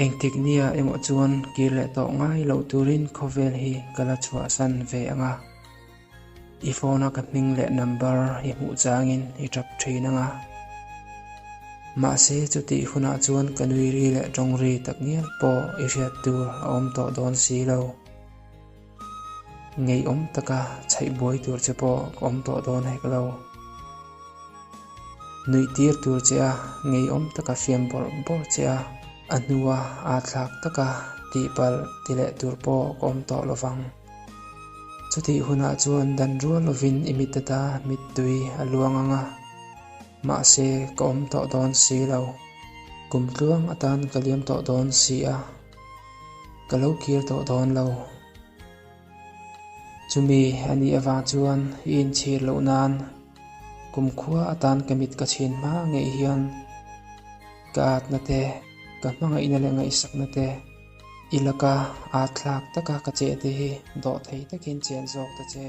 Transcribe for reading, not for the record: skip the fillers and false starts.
Engtik nia emaw chuan kir leh tawh ngai loh turin khawvel hi ka la chhuahsan ve ang a. I phone a ka hming leh number i hmuh changin i tap thin ang a. Mahse chutih hunah chuan ka nui ri leh tawng ri tak ngial pawh i hriat tur a awm tawh dawn si lo. Ngeiawm taka chhaih buai tur che pawh ka awm tawh dawn hek lo. Nuih tir tur che a, ngeiawm taka fiam bawrh bawrh che a, a hnua aa thlak taka tihpalh ti leh tur pawh ka awm tawh lo vang. Chutih hunah chuan dan rual lovin i mit ata mittui a luang ang a, mahse ka awm tawh dawn si lo. Kum tluang atan ka liam tawh dawn si a, ka lo kir tawh dawn lo. Chumi a nih avang chuan i inchhir loh nan kumkhua atan ka mit ka chhin hma ngei hian ka atna te, ka hmangaihna leh ngaihsakna te i laka aa thlak taka ka che te hi dawh thei takin chen zawk ta che.